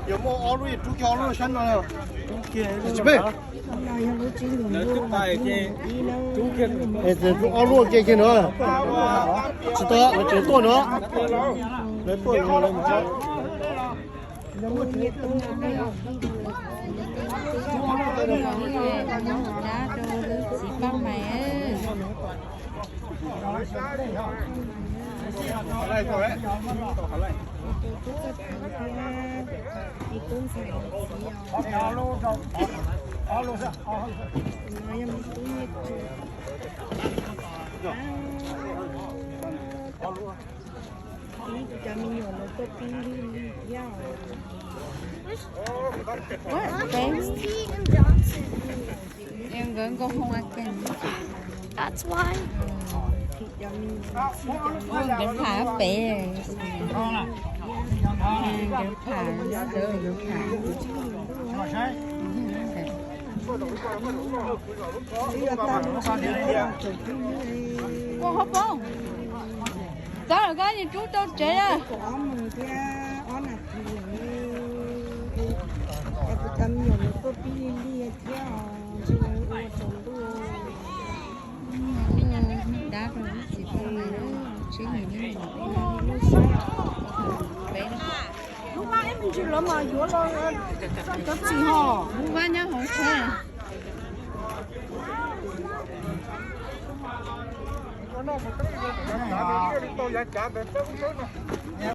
Yuav muaj ob lub, rub kiag ob lub sab no. Tsis peb. Ob lub kiag kiag no. Tsis tau, lawv tseem tuaj no. Lawv tuaj no. Dab rau txiv Paj Maiv. Ib cov me nyuam lawv tuaj pib lig lig thiab os. Nkawd nkauj hoo ua ke. That's why. Nkawd tham pem. Nkawd tham, nkawd tham. Ua hauv paus. Txawm los koj yeej rub tau tsev na. Dab rau lub txiv Paj Maiv, tsheb nyias li mus. Lub vab ib me ntsis lawv mas yuav los cov txiv ho. Lub vab nyob hauv tsheb.